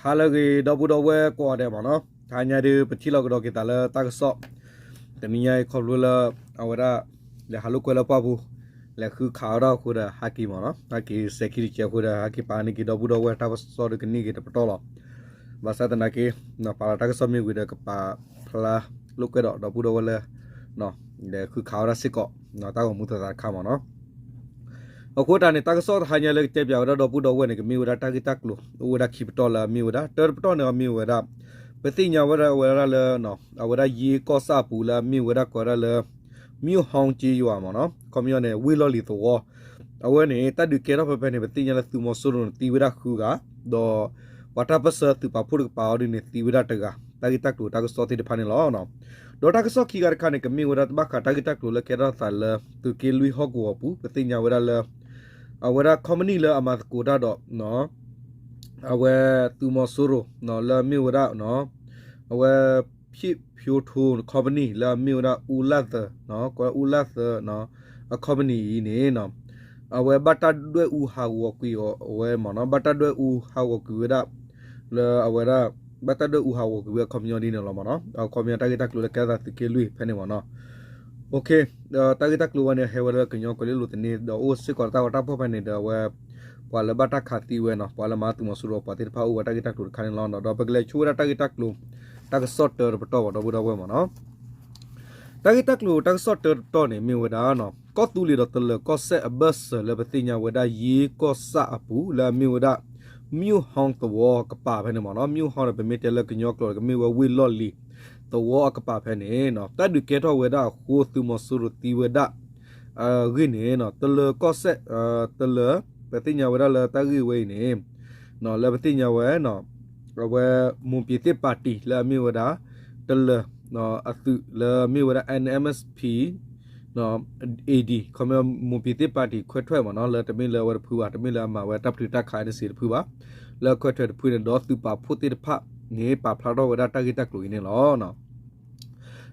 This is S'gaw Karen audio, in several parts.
ဟါလၢအဂ့ၤ ဒီပုၢ်ဒီဝဲၢ်ကိးဂၤဒဲးမ့ၢ်နီၤ, တဟါညါဒုး ပထံၣ်လိာ်ကဒီးက့ၤသးလၢတၢ်ကစီၣ် တနံၤညါအံၤ ခီဖျိလၢ အဝဲဒၣ် လဲၤဟးလိာ်ကွဲလၢပှၢ်ပူၤ လဲၤဃုခးအီၣ်တၢ်အဃိဒီး ဟဲက့ၤမ့ၢ်နီၤ, ဟဲက့ၤစဲးခံတကဲးအဃိဒီး ဟဲက့ၤပာ်န့ၢ်က့ၤဒီပုၢ်ဒီဝဲၢ်တၢ်ကစီၣ်ဒုးကန့ၢ်က့ၤတပတီၢ်လီၤ. ဘၣ်ဆၣ်သနာ်က့ ပာ်လီၤတၢ်ကစီၣ်မ့ၢ်ဝံၤဒီး ကပာ်ဖျါလိာ်ကွဲဒီး ဒီပုၢ်ဒီဝဲၢ်လၢ လဲၤဃုခးအီၣ်ဒၣ်စ့ၢ်ကီး တၢ်ဂီၤမူသးသးတခါမ့ၢ်နီၤ. အဃိတၢ်န့ၣ် တၢ်ကစီၣ်တဟါညါလၢကတဲပၠးဝဲဒၣ်ဒီပုၢ်ဒီဝဲၢ်န့ၣ် ကမ့ၢ်ဝဲဒၣ်တၢ်ဂ့ၢ်တၢ်ကျိၤ အိၣ်ဝဲဒၣ်ခံပတီၢ်လၢအမ့ၢ်ဝဲဒၣ် တၢတပတီၢ်န့ၣ် အမ့ၢ်ဝဲဒၣ် ပသ့ၣ်ညါဝဲဒၣ်ဝဲဒၣ်လၢ အဝဲဒၣ်ယ့ကီၢ်ဆၣ်အပူၤလၢအမ့ၢ်ဝဲဒၣ်ကိးဝဲဒၣ်လၢ မၠိၣ်ဟီက့ယွၤမ့ၢ်နီၤ, ခီပညီန့ၣ် ဝ့ၢ်လီၢ်လံၤသဝီ အဝဲန့ၣ် တၢ်ဒုးကဲထီၣ်ဖဲဖဲန့ၣ် ပသ့ၣ်ညါလၢသုးမီၤစိရိၤန့ၣ် သံဝဲဒၣ်ဃုဂၤ, ဒီး ပှၤတၢ်ပၢၢ်ဆၢသုးပာ်ဖှိၣ်တကပၤအီၤဒ်န့ၣ် သံဝဲဒၣ်တဂၤ, တၢ်ဂ့ၢ်တၢ်ကျိၤတၢ်ကစီၣ်သ့ၣ်တဖၣ်န့ၣ်လီၤ. ဒီးတၢ်ကစီၣ်ခံဂၤတခါန့ၣ် ကမ့ၢ်ဝဲဒၣ်တဘၣ်ဃးတၢ်ဂ့ၢ်တၢ်ကျိၤလၢကဲထီၣ်သးလၢ သုးက့လွံၢ်ဟီၣ်ကဝီၤပူၤ ပသ့ၣ်ညါဝဲဒၣ်လၢ အဝဲဒၣ် company လၢအမၤသကိးတၢ်ဒီး အဝဲသုးမီၤစိရိၤ လၢအမ့ၢ်ဝဲဒၣ် အဝဲ ဖံးဖၠိထိ company လၢအမ့ၢ်ဝဲဒၣ်အူလၢ်သၢ ကိးဝဲဒၣ်အူလၢ်သၢ အ company အံၤန့ၣ် အဝဲဘၣ်တၢ်ဒွဲၣ်အူဟးဂီၤကွံာ်အဝဲမ့ၢ်နီၤ, ဘၣ်တၢ်ဒွဲၣ်အူဟးဂီၤကွံာ်ဝဲဒၣ် လၢအဝဲဒၣ် ဘၣ်တၢ်ဒွဲၣ်အူဟးဂီၤကွံာ်ဝဲအခီပညီဒ်န့ၣ်လီၤမ့ၢ်နီၤ. အခီပညီတၢ်ဂ့ၢ်တၢ်ကျိၤလၢကဲထီၣ်သးသုးက့လွံၢ်ဖဲန့ၣ်မ့ၢ်နီၤ. တၢ်ဂ့ၢ်တၢ်ကျိၤဝဲန့ၣ် ဟဲဝဲလၢကညီကွဲၤလ့လိၤသန့ ဒီးအိၣ်စ့ၢ်ကီးတၢ်ဂီၤတၢ်ဖီၣ်ဖဲန့ၣ်ဒီးအဝဲ ပှၤလၢဘၣ်တၢ်ခးသံဝဲနီၤ, ပှၤလၢမၤသုးမီၤစိရိၤပှၤသ့ၣ်တဖၣ်အိၣ်ဝဲတၢ်ဂ့ၢ်တၢ်ကျိၤတခါန့ၣ်လီၤ. ဒီးပကလဲၤဆိဝဲဒၣ်တၢ်ဂ့ၢ်တၢ်ကျိၤ တၢ်ကစီၣ်တၢတပတီၢ်ဘၣ် ဒီပုၢ်ဒီဝဲၢ်မ့ၢ်နီၤ. တၢ်ဂ့ၢ်တၢ်ကျိၤတၢ်ကစီၣ်တၢတပတီၢ်န့ၣ် မ့ၢ်ဝဲဒၣ် ကီၢ်သူလ့ၤဒီးတလၢၤကီၢ်စဲၣ်အဘၢၣ်စၢၤလၢပသ့ၣ်ညါဝဲဒၣ်ယ့ကီၢ်ဆၣ်အပူၤ လၢအမ့ၢ်ဝဲဒၣ် မၠိၣ်ဟီသဝီကပၤဖဲန့ၣ်မ့ၢ်နီၤ, မၠိၣ်ဟီဒီးပမ့ၢ်တဲလၢကညီကျိာ်ဒီး ကမ့ၢ်ဝဲဝ့ၢ်လီၢ်လံၤသဝီအကပၤဖဲန့ၣ် တၢ်ဒုးကဲထီၣ်ဝဲဒၣ်အဃိ သုးမီၤစိရိၤသံဝဲဒၣ် အဂ့ၢ်န့ၣ် တလၢၤကီၢ်စဲၣ် တလၢၤ ပသ့ၣ်ညါဝဲဒၣ်လၢတၢ်ဂ့ၢ်ဝဲအံၤန့ၣ် လၢပသ့ၣ်ညါဝဲ အဝဲ မွန်ပြည်သစ်ပါတီ လၢအမ့ၢ်ဝဲဒၣ် တလၢၤ အသုးလၢအမ့ၢ်ဝဲဒၣ် NMSP AD ခီပညီ မွန်ပြည်သစ်ပါတီ ခွဲထွက်မ့ၢ်နီၤ, လၢတမ့ၢ်လၢအဝဲတဖုဘၣ်, တမ့ၢ်လၢအမၤဝဲတၢ်ပတုာ်တၢ်ခး NCA တဖုဘၣ်, လၢခွဲထွက်တဖုန့ၣ် ဒီးသုးပာ်ဖှိၣ်သ့ၣ်တဖၣ်န့ၣ် ပာ်ဖျါထီၣ်ဝဲဒၣ်တၢ်ဂ့ၢ်တၢ်ကျိၤအံၤန့ၣ်လီၤ.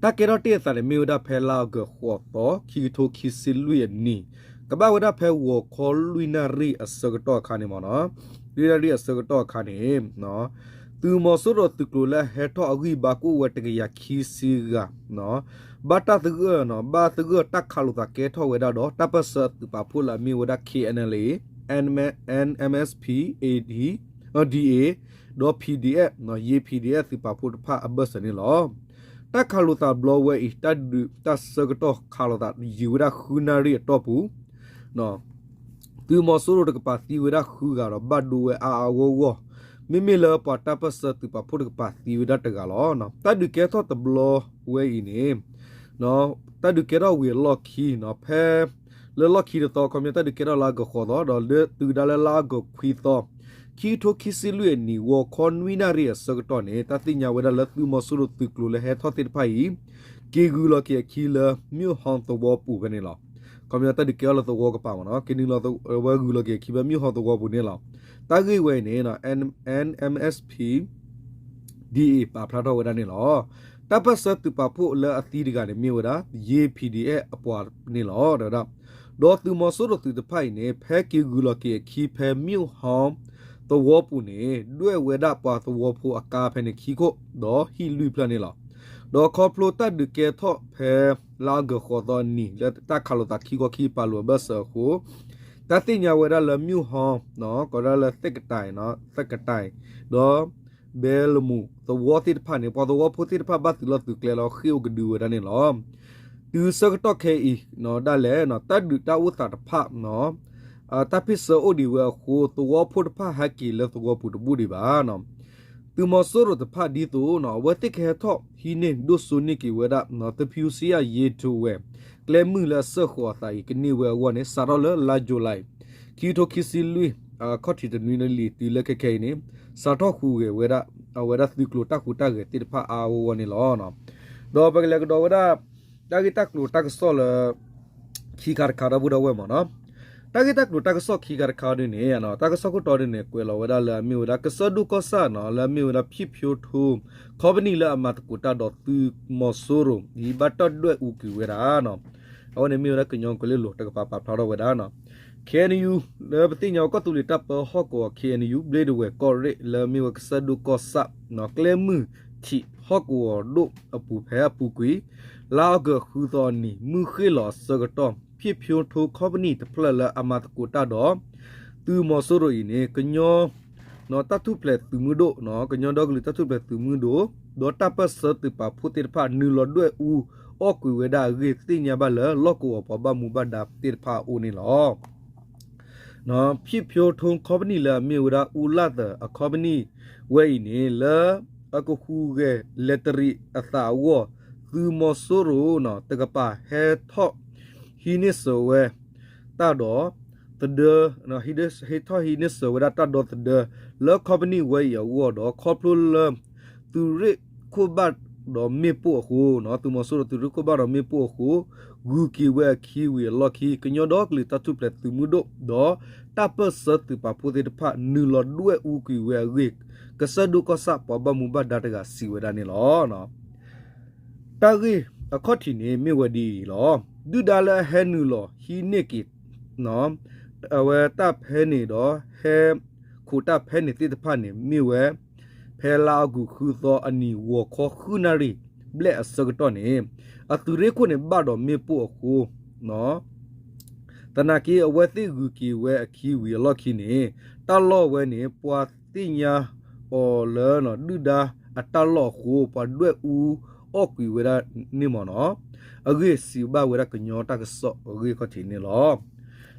တၢ်ကဲထီၣ်တ့ၢ်အသးန့ၣ် မ့ၢ်ဝဲဒၣ်ဖဲလါအီကူးဃိးသီ ခံကထိခံဆံလွံၢ်အနံၣ်, ကဘၣ်ဝဲဒၣ်ဖဲဂီၤခီလွံၢ်နၣ်ရံၣ်အဆၢကတီၢ်အခါန့ၣ်မ့ၢ်နီၤ, လွံၢ်နၣ်ရံၣ်အဆၢကတီၢ်အခါန့ၣ် သုးမီၤစိရိၤသုးကျိၤလၢအဟဲထီၣ်အဂံၢ်အဘါကအိၣ်ဝဲတကယၤခံဆံဂၤ ဘၣ်တၢ်သဂၢၢ်, ဘၣ်သဂၢၢ်တၢ်ခးလိာ်သးကဲထီၣ်ဝဲဒၣ်ဒီး တၢ်ပၢၢ်ဆၢအသုးပာ်ဖှိၣ်လၢအမ့ၢ်ဝဲဒၣ် KNLA, NMSP, AD, DA, ဒီး PDF, ယ့ PDF သုးပာ်ဖှိၣ်တဖၣ်အဘၢၣ်စၢၤန့ၣ်လီၤ. တၢ်ခးလိာ်သးဘျီဝဲအံၤ တၢ်ဒုးတၢ်ဆၢကတီၢ်ခးလိာ်သးယံာ်ဝဲဒၣ်ဃုနၣ်ရံၣ်အတီၢ်ပူၤ သုးမီၤစိရိၤတကပၤသံဝဲဒၣ်ဃုဂၤဒီးဘၣ်ဒိဝဲအါအါဂီၢ်ဂီၢ်, မ့မ့ၢ်လၢပှၤတၢ်ပၢၢ်ဆၢသုးပာ်ဖှိၣ်တကပၤသံဝဲဒၣ်တဂၤလီၤ. တၢ်ဒုးကဲထီၣ်တဘျီဝဲအံၤန့ၣ် တၢ်ဒုးကဲထီၣ်ဝံၤအလီၢ်ခံနီၤ, ဖဲ လၢလီၢ်ခံတသီ ခီပညီတၢ်ဒုးကဲထီၣ်လါအီကူးဃိးသီ ဒီးလၢတုၤဒၣ်လၢလါအီကူးခွံသီ ခံကထိခံဆံလွံၢ်အနံၣ် ဂီၤခီနွံနၣ်ရံၣ်အဆၢကတီၢ်န့ၣ် တၢ်သ့ၣ်ညါဝဲဒၣ်လၢသုးမီၤစိရိၤသုးကျိၤလၢဟဲထီၣ်သ့ၣ်တဖၣ်အံၤ က့ၤဂုၤလီၤက့ၤအခံလၢ မၠိၣ်ဟီသဝီပူၤဖဲန့ၣ်လီၤ. ခီပညီတၢ်ဒုးကဲထီၣ်လၢသဝီကပၤမ့ၢ်နီၤ, က့ၤနုာ်လီၤဝဲဂုၤလီၤက့ၤအခံဖဲမၠိၣ်ဟီသဝီပူၤန့ၣ်လီၤ. တၢ်ဂ့ၢ်ဝဲအံၤန့ၣ် NMSP DA ပာ်ဖျါထီၣ်ဝဲဒၣ်န့ၣ်လီၤ. တၢ်ပၢၢ်ဆၢသုးပာ်ဖှိၣ်လၢအသံတဂၤန့ၣ် မ့ၢ်ဝဲဒၣ် ယ့ PDF အပှၤန့ၣ်လီၤ. ဒီး ဒီးသုးမီၤစိရိၤသုးတဖၣ်အံၤန့ၣ် ဖဲက့ၤဂုၤလီၤက့ၤအခံဖဲမၠိၣ်ဟီသဝီပူၤန့ၣ် ဒွဲၣ်ဝဲဒၣ်ပှၤသဝီဖိအကါဖဲန့ၣ်ခံခိၣ် ဒီးဟံၣ်လွံၢ်ဖျၢၣ်န့ၣ်လီၤ. ဒီးခီဖျိတၢ်ဒုးကဲထီၣ်ဖဲ လါအီကူးဃိးသီအနံၤ လၢတၢ်ခးလိာ်သးခံခီခံကပၤလိာ်အဘၢၣ်စၢၤအဃိ တၢ်သ့ၣ်ညါဝဲဒၣ်လၢမၠိၣ်ဟီ ကိးဝဲဒၣ်လၢသ့ၣ်ကတၢၢ်, သ့ၣ်ကတၢၢ် ဒီး ဘဲလမူးသဝီသ့ၣ်တဖၣ်န့ၣ် ပှၤသဝီဖိသ့ၣ်တဖၣ်ဘၣ်သုးလီၢ်သုးကျဲလီၤ ဃ့ၢ်အိၣ်ကဒုဝဲဒၣ်န့ၣ်လီၤ. တုၤဆၢကတီၢ်ခဲအံၤဒၣ်လဲာ် တၢ်ဒုးတၢ်အိၣ်သးတဖၣ် တၢ်ဖ့ၣ်ဆၢအိၣ်ဒံးဝဲအဃိ သဝီဖိတဖၣ်ဟဲက့ၤလၢသဝီပူၤတဘူၣ်ဒံးဘၣ်. သုးမီၤစိရိၤတဖၣ်ဒ်သိး အဝဲသ့ၣ်ကဟဲထီၣ်ဟံးန့ၢ်ဒိၣ်စိန့ၢ်က့ၤဝဲဒၣ် သဖံစံယၤယ့ထိဝဲၤ ကျဲမုၢ်လၢအစၢဃီၤအသးအံၤ ကန့ၢ်ဝဲအဂီၢ်န့ၣ် စးထီၣ်လၢလါယူၤလံ ခံကထိခံဆံလွံၢ် ခီၣ်ထံးတနွံလံ တုၤလၢခဲခဲအံၤန့ၣ် စးထီၣ်ဟူးဂဲၤဝဲဒၣ် အဝဲဒၣ်သုးကျိၤတၢ်ဟူးတၢ်ဂဲၤသ့ၣ်တဖၣ်အါအါဂီၢ်ဂီၢ်န့ၣ်လီၤ. ဒီးပကလဲၤကဒီးဝဲဒၣ် တၢ်ဂ့ၢ်တၢ်ကျိၤတၢ်ကစီၣ်လၢ ခံခါတခါဒီပုၢ်ဒီဝဲၢ်မ့ၢ်နီၤ, တၢ်ဂ့ၢ်တၢ်ကျိၤတၢ်ကစီၣ်ခံခါတခါဒ်န့ၣ် တၢ်ကစီၣ်ခိၣ်တီဒ်န့ၣ် ကွဲးလီၤဝဲဒၣ်လၢအမ့ၢ်ဝဲဒၣ် ကစၢၢ်ဒိၣ်ကီၢ်ဆၣ်နီၤ လၢအမ့ၢ်ဝဲဒၣ် ဖံးဖၠိထိ company လၢအမၤသကိးတၢ်ဒီးသုးမီၤစိရိၤ ဒ်ဘၣ်တၢ်ဒွဲၣ်အူကွံာ်ဝဲဒၣ်နီၤ, အဝဲန့ၣ်မ့ၢ်ဝဲဒၣ်ကညီကွဲၤလ့လိၤတကပၤပာ်ဖျါထီၣ်ဝဲဒၣ်နီၤ. ခ့ၣ်အဲၣ်ယူၣ် လၢပသ့ၣ်ညါဝဲကီၢ်သူလ့ၤတၢ်ပၢဟီၣ်ကဝီၤ ခ့ၣ်အဲၣ်ယူၣ် ဘျ့ဒဝဲၢ်ကီၢ်ရ့ၣ် လၢအမ့ၢ်ဝဲကစၢၢ်ဒိၣ်ကီၢ်ဆၣ် ကျဲမုၢ်ထံးဟီၣ်ကဝီၤဒိၣ်အပူၤဖဲအပူၤကွံာ် လါအီကူးဃုသီအနံၤ မုၢ်ဃ့ၢ်လီၤအဆၢကတီၢ် ဖ့ၣ်ဖၠိထိခီပနံၣ်တဖျၢၣ်လၢအမၤသကိးတၢ်ဒီး သုးမီၤစိရိၤအံၤန့ၣ် ကညီ တၢ်ထူၣ်ဖျဲးသုးမုၢ်ဒိၣ် ကညီဒီကလုာ်တၢ်ထူၣ်ဖျဲးသုးမုၢ်ဒိၣ် ဒီးတၢ်ပၢၢ်ဆၢသုးပာ်ဖှိၣ်သ့ၣ်တဖၣ် နုာ်လီၤဒွဲၣ်အူအီၣ်ကွံာ်ဝဲဒၣ်အဂ့ၢ် သ့ၣ်ညါဘၣ်လၢလီၢ်ကဝီၤပှၤဘၣ်မူဘၣ်ဒါသ့ၣ်တဖၣ်အအိၣ်န့ၣ်လီၤ. ဖ့ၣ်ဖၠိထိခီပနံၣ်လၢအမ့ၢ်ဝဲဒၣ်အူလၢ်သၢၣ်အခီပနံၣ်ဝဲအံၤန့ၣ် လၢအကဟူးဂဲၤလဲၤတရံးအသးအဂီၢ် သုးမီၤစိရိၤတကပၤဟဲထီၣ်ဟံးန့ၢ်စၢၤဝဲတၢ်ဒီးသဒၢ ဟဲထီၣ်ဟံးန့ၢ်စၢၤဝဲဒၣ်တၢ်ဒီသဒၢ လၢခီပနံၣ်ဝဲအံၤအဂီၢ်ဒီး ခီဖျိလၢ သုးရ့ၣ်ခိၣ်ဘၣ်ဒီးမ့ၣ်ပိၢ်အဃိ သုးမီၤစိရိၤသုးရ့ၣ်ခိၣ်ဘၣ်ဒီးမ့ၣ်ပိၢ်အဃိ ဂုၤက့ၤဝဲအခံဝံၤအလီၢ်ခံ ကညီဒီကလုာ်တၢ်ထူၣ်ဖျဲးသုးမုၢ်ဒိၣ် ဒီးတၢ်ပၢၢ်ဆၢသုးပာ်ဖှိၣ်သ့ၣ်တဖၣ် နုာ်လီၤဒွဲၣ်အူကွံာ်ဝဲအဂ့ၢ် ကစၢၢ်ဒိၣ်ကီၢ်ဆၣ်ပှၤဘၣ်မူဘၣ်ဒါတဂၤစံးဝဲဒၣ်န့ၣ်လီၤ. တၢ်ဂ့ၢ်အခီၣ်ထံးန့ၣ်မ့ၢ်ဝဲဒ်အံၤလီၤ. ဒုၣ်ဒါလၢအဟဲနုာ်လီၤဟံးန့ၢ်က့ၤ အဝဲတၢ်ဖဲန့ၣ်ဒီးဟဲ ခိးတၢ်ဖဲန့ၣ်သ့ၣ်တဖၣ်န့ၣ် မ့ၢ်ဝဲ ဖဲလါအီကူးဃုသီအနံၤ ဂီၤခီဃုနၣ်ရံၣ်ဘျဲၣ်အဆၢကတီၢ်န့ၣ် အသုးရ့ၣ်ခိၣ်န့ၣ်ဘၣ်ဒီးမ့ၣ်ပိၢ်အဃိ သနာ်က့အဝဲသ့ၣ်ဂုၤက့ၤဝဲအခံဝံၤအလီၢ်ခံန့ၣ် တၢ်လီၢ်ဝဲန့ၣ် ပှၤသ့ၣ်ညါအီၤလၢ ဒုၣ်ဒါအတၢ်လီၢ်အဃိ ပှၤဒွဲၣ်အူအီၣ်ကွံာ်ဝဲဒၣ်န့ၣ်မ့ၢ်နီၤ အဂ့ၢ်စံးဘၣ်ဝဲဒၣ်ကညီတၢ်ကစီၣ်အဂ့ၢ်ခီၣ်ထံးန့ၣ်လီၤ.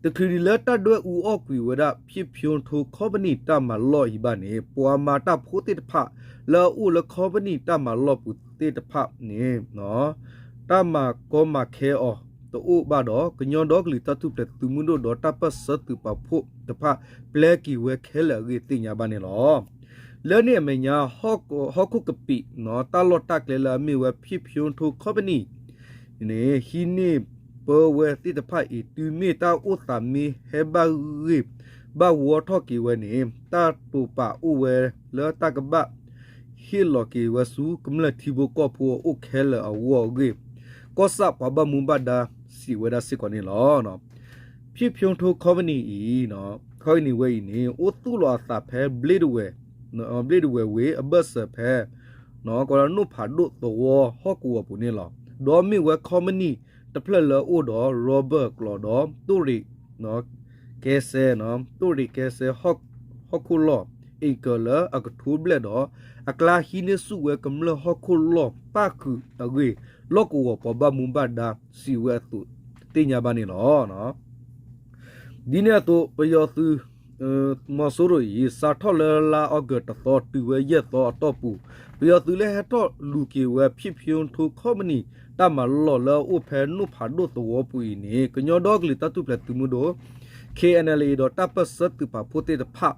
တချုးဒံးလၢတၢ်ဒွဲၣ်အူအီၣ်ကွံာ်ဝဲဒၣ် ဖ့ၣ်ဖၠိထိခီပနံၣ်တၢ်မၤလီၢ်အံၤဘၣ်န့ၣ် ပှၤမၤတၢ်ဖိသ့ၣ်တဖၣ် လၢအအိၣ်လၢခီပနံၣ်တၢ်မၤလီၢ်ပူၤသ့ၣ်တဖၣ်န့ၣ် တၢ်မၤကီမၤခဲအီၤတအိၣ်ဘၣ်ဒီး ကညီဒီကလုာ်တၢ်ထူၣ်ဖျဲးသုးမုၢ်ဒိၣ်ဒီးတၢ်ပၢၢ်ဆၢသုးပာ်ဖှိၣ်တဖၣ် ပျဲက့ၤဝဲခဲလၢာ်အဂ့ၢ်သ့ၣ်ညါဘၣ်န့ၣ်လီၤ. လၢန့ၣ်အမဲာ်ညါ ဟီၣ်ခိၣ်ကပံာ် တၢ်လီၢ်တၢ်ကျဲလၢအမ့ၢ်ဝဲဖ့ၣ်ဖၠိထိခီပနံၣ်န့ၣ် ဟံးန့ၢ်ပၢဝဲသ့ၣ်တဖၣ်အံၤ တုၤမ့ၢ်တၢ်အိၣ်သးမ့ၢ်ဟဲဘၣ်ဂ့ၢ်ဘၣ်ဝီထီၣ်က့ၤဝဲန့ၣ် တၢ်တိာ်ပာ်အိၣ်ဝဲလၢတၢ်ကဘၣ်ဟ့ၣ်လီၤက့ၤဝဲဆူကမျၢၢ်ထံဖိကီၢ်ဖိအအိၣ်ခဲလၢာ်အဂီၢ်အဂ့ၢ် ကီၢ်ဆၣ်ပှၤဘၣ်မူဘၣ်ဒါစံးဝဲဒၣ်စ့ၢ်ကီးန့ၣ်လီၤ. ဖ့ၣ်ဖၠိထိခီပနံၣ်အံၤ ခီပနံၣ်ဝဲအံၤန့ၣ် အိၣ်သူၣ်လီၤအသးဖဲ ဘျ့ဒဝဲၢ်ဝ့ၢ်အဘၢၣ်စၢၤဖဲ ကိးလၢနိၣ်ဖးဒိၣ်သဝီဟီၣ်ကဝီၤပူၤန့ၣ်လီၤ. ဒီးမ့ၢ်ဝဲခီပနံၣ်တဖျၢၣ်လၢအအိၣ်ဒီး rubber ကျီဒီး တိၣ်ရ့ၣ်ကဲစဲ တိၣ်ရ့ၣ်ကဲစဲ ဟီၣ်ခိၣ်လီၢ် အ့ကၢၤလၢအကထိဘျဲၣ်ဒီး အကျါဟံးန့ၢ်ဆူၣ်ဝဲကမျၢၢ်ဟီၣ်ခိၣ်လီၢ်ပၣ်ဃုာ်အဂ့ၢ် လီၢ်ကဝီၤပှၤဘၣ်မူဘၣ်ဒါစံးဝဲအသိးသ့ၣ်ညါဘၣ်န့ၣ်လီၤ. ဒ်န့ၣ်အသိး ပယီၤသုး မီၤစိရိၤအံၤ စးထီၣ်လၢလါအီကူးတသီတုၤဝဲယဲၢ်သီအတီၢ်ပူၤ ပယီၤသုးလၢဟဲထီၣ်လူၤက့ၤဝဲဖ့ၣ်ဖၠိထိခီပနံၣ်တၢ်မၤလီၢ်လၢအအိၣ်ဖဲနိၣ်ဖးဒိၣ်သဝီပူၤအံၤန့ၣ် ကညီဒီကလုာ်တၢ်ထူၣ်ဖျဲးသုးမုၢ်ဒိၣ် ခ့ၣ်အဲၣ်အဲၣ်လ်အ့ ဒီးတၢ်ပၢၢ်ဆၢသုးပာ်ဖှိၣ်သ့ၣ်တဖၣ်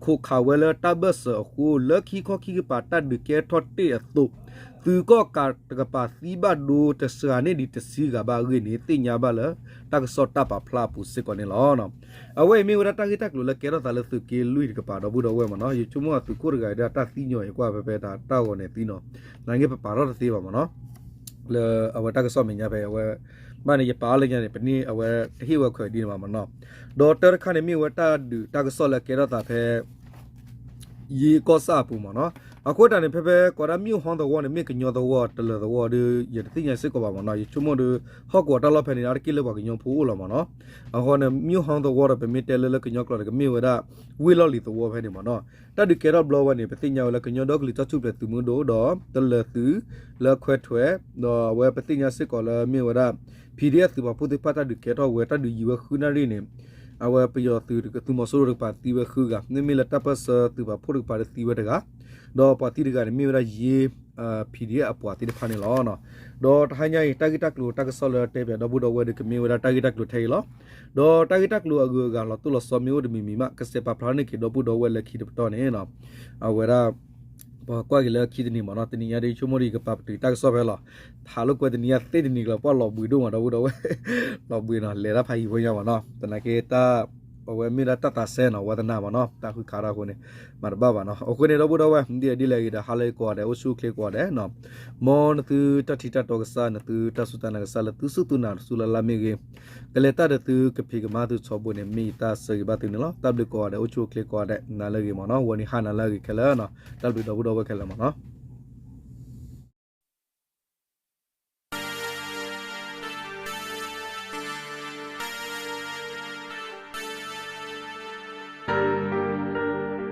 ခိးခးဝဲလၢတၢ်ဘၢၣ်စၢၤအဃိ လၢခံခီခံကပၤတၢ်ဒုးကဲထီၣ်တ့ၢ်အသိး သုးကီၣ်ကးတကပၤသံဘၣ်ဒိတစှၤန့ၢ်ဒံးတဆံဂၤဘၣ်အဂ့ၢ်န့ၣ် သ့ၣ်ညါဘၣ်လၢတၢ်ကစီၣ်တၢ်ပာ်ဖျါအပူၤစ့ၢ်ကီးန့ၣ်လီၤ. အဝဲအံၤမ့ၢ်ဝဲဒၣ်တၢ်ဂ့ၢ်တၢ်ကျိၤလၢကဲထီၣ်သးလၢသုးက့လွံၢ်တကပၤ ဒီပုၢ်ဒီဝဲၢ်မ့ၢ်နီၤ ယဆိကမိၣ်အသုးခိၣ်တဂၤအံၤဒၣ်တၢ်သံညီၤအံၤကွၢ်ဖဲဖဲတၢ်ဂီၤန့ၣ်သံနီၤ နာ်က့ပပာ်ထီၣ်တသ့ဘၣ်မ့ၢ်နီၤ လၢအဝဲတၢ်ကစီၣ်မဲာ်ညါဖဲအဝဲ ဘၣ်န့ၣ် ယပာ်အီၤလၢညါန့ၣ် ပန့ၢ်အဝဲတဟ့ၣ်ဝဲခွဲးဒ်န့ၣ်ဘၣ်မ့ၢ်နီၤ ဒီးတၢတခါန့ၣ်မ့ၢ်ဝဲတၢ်ဒုးတၢ်ကစီၣ်လၢကဲထီၣ်သးဖဲ ယ့ကီၢ်ဆၣ်အပူၤမ့ၢ်နီၤ အဃိတၢ်န့ၣ် ဖဲဖဲကိးဒၣ် မၠိၣ်ဟီသဝီန့ၣ် မ့ၢ်ကညီသဝီတလၢၤသဝီဒီး ယတသ့ၣ်ညါစ့ၢ်ကီးဘၣ်မ့ၢ်နီၤ ယဆိကမိၣ်ဒီး ဟီၣ်ကဝီၤတၢ်လီၢ်ဖဲန့ၣ် အါတက့ၢ်လၢပှၤကညီဖိအိၣ်လီၤမ့ၢ်နီၤ အဃိန့ၣ် မၠိၣ်ဟီသဝီဒီး ပမ့ၢ်တဲလၢလၢကညီကျိာ်န့ၣ် ကမ့ၢ်ဝဲဒၣ် ဝ့ၢ်လီၢ်လံၤသဝီဖဲန့ၣ်မ့ၢ်နီၤ တၢ်ဒုးကဲထီၣ်ဘျီဝဲန့ၣ် ပသ့ၣ်ညါဝဲလၢကညီဒီကလုာ်တၢ်ထူၣ်ဖျဲးသုးမုၢ်ဒိၣ်ဒီး တလၢၤသုးလၢခွဲးထွဲး ဒီးအဝဲပသ့ၣ်ညါစ့ၢ်ကီးလၢမ့ၢ်ဝဲဒၣ် PDF သုးပာ်ဖှိၣ်သ့ၣ်တဖၣ်တၢ်ဒုးကဲထီၣ်ဝဲ တၢ်ဒုးယံၤဝဲဃုနၣ်ရံၣ်န့ၣ် အဝဲပယီၤသုးသုးမီၤစိရိၤတကပၤသံဝဲဃုဂၤ မ့မ့ၢ်လၢတၢ်ပၢၢ်ဆၢသုးပာ်ဖှိၣ်တကပၤဒီးသံဝဲတဂၤ ဒီးပှၤသံတဂၤန့ၣ် မ့ၢ်ဝဲဒၣ်ယ့ PDF အပှၤသ့ၣ်တဖၣ်န့ၣ်လီၤ. ဒီးတဟါညါအံၤ တၢ်ဂ့ၢ်တၢ်ကျိၤတၢ်ကစီၣ်လၢတဲပၠးဒီပုၢ်ဒီဝဲၢ်ဒီး ကမ့ၢ်ဝဲဒၣ်တၢ်ဂ့ၢ်တၢ်ကျိၤထဲအံၤလီၤ. ဒီးတၢ်ဂ့ၢ်တၢ်ကျိၤအဂုၤအဂၤလီၤတိၢ်လီၤဆီမ့ၢ်အိၣ်တမံၤမံၤမး ကစဲးပာ်ဖျါန့ၢ်က့ၤဒီပုၢ်ဒီဝဲၢ်လၢခံတပတီၢ်န့ၣ် အဝဲဒၣ် ပကွၢ်က့ၤလၢခံတနံၤမ့ၢ်နီၤ တနံၤညါဒီး ယဆိကမိၣ်ဒီး ယကပာ်ပတုာ်တၢ်ကစီၣ်ဖဲလီၤ. ဟးလိာ်ကွဲတနံၤညါသ့တနံၤကျၢၤ ပှၢ်လီၤဘှံးဒိၣ်မးဒီပုၢ်ဒီဝဲၢ် လီၤဘှံးနီၤ လဲၤတၢ်ဖးယံၤဖိညါမ့ၢ်နီၤ သနာ်က့တၢ် အဝဲမ့ၢ်ဒၣ်တၢ်သးစဲနီၤ ဝါသနာမးနီၤ တၢ်ဃုခးတၢ်အဃိန့ၣ် မၤတဘၣ်ဘၣ်နီၤ. အဃိန့ၣ် ဒီပုၢ်ဒီဝဲၢ် ဒ်လဲၣ်ဒ်လဲၣ်ဂ့ၤဒီး ဟါလၢကိးဂၤဒဲး အိၣ်ဆူၣ်အိၣ်ချ့ကိးဂၤဒဲးနီၤ. မ်နသုတၢ်ထံတၢ်တီကစၢ် နသုတၢ်စူၢ်တၢ်နာ်ကစၢ်လၢသုစူၢ်သုနာ်တစူၢ်လၢ်လၢ်မ့ၢ်ဂ့ၤ, ကလဲၤတၢ်ဒီးသုကဖံးကမၤသုထီဘိန့ၣ် မ့ၢ်ယတၢ်ဆၢဂ့ၤဘၣ်သုန့ၣ်လီၤ. တၢ်ဘျုးကိးဂၤဒဲး အိၣ်ဆူၣ်အိၣ်ချ့ကိးဂၤဒဲး နၤလၢအဂ့ၤမးနီၤ. ဂီၤနံၤဟါနၤလၢအဂ့ၤခဲလၢာ်နီၤ. တၢ်ဘျုးဒီပုၢ်ဒီဝဲၢ်ခဲလၢာ်မးနီၤ.